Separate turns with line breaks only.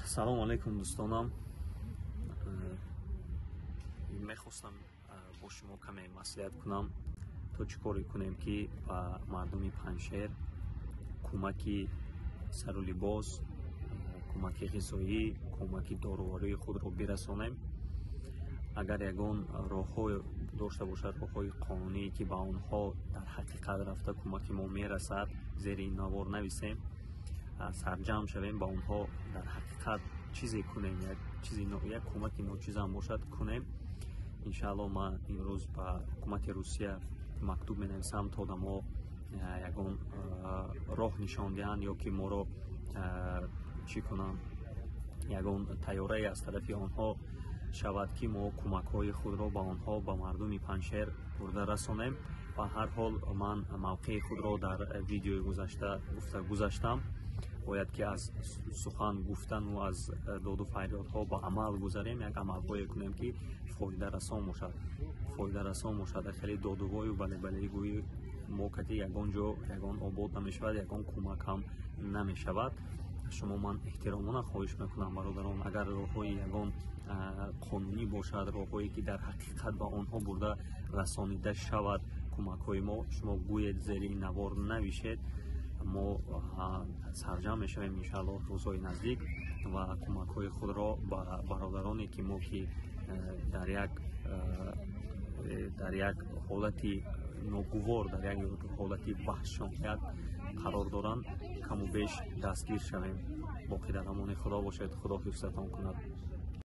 Салому алайкум, дӯстонам. Мехостам бо шумо каме маслиҳат кунам, то чӣ коре кунем, ки ба мардуми Панҷшер кӯмаки сару либос, кӯмаки ғизоӣ, кӯмаки дорувории худро бирасонем. Агар ягон роҳҳо дошта бошад, роҳҳои қонуние, ки ба онҳо дар ҳақиқат рафта кӯмаки мо мерасад, зери ин навор нависем, сарҷамъ шавем, ба онҳо дар ҳақиқат чизе кунем, як чизи, як кӯмаки ночизам бошад, кунем. Иншаалло, ман имрӯз ба ҳукумати Русия мактуб менависам, то да мо ягон роҳ нишон диҳанд ё ки моро чӣ кунанд, ягон тайёрае аз тарафи онҳо шавад, ки мо кӯмакҳои худро ба онҳо, ба мардуми Панҷшер бурда расонем. Ба ҳар ҳол, ман мавқеи худро дар видеои гузашта гуфта гузаштам. Бояд ки аз сухан гуфтану аз доду фарёдҳо ба амал гузарем, як амалҳое кунем, ки фоидарасон бошад, фоидарасон бошад. Хеле додувою балебалегӯи мо кати ягон ҷо ягон обод намешавад, ягон кӯмак ҳам намешавад. Шумо ман эҳтиромона хоҳиш мекунам, бародарон, агар роҳҳои ягон қонунӣ бошад, роҳҳое ки дар ҳақиқат ба онҳо бурда расонида шавад кӯмакҳои мо, шумо гӯед, зери ин навор навишед. Мо сарҷамъ мешавем, иншааллоҳ, рӯзҳои наздик ва кӯмакҳои худро ба бародароне ки мо ки дар як ҳолати ногувор, дар як ҳолати ваҳшоният қарор доранд, каму беш дастгир шавем. Боқӣ дар амони Худо бошед, Худо ҳифзатон кунад.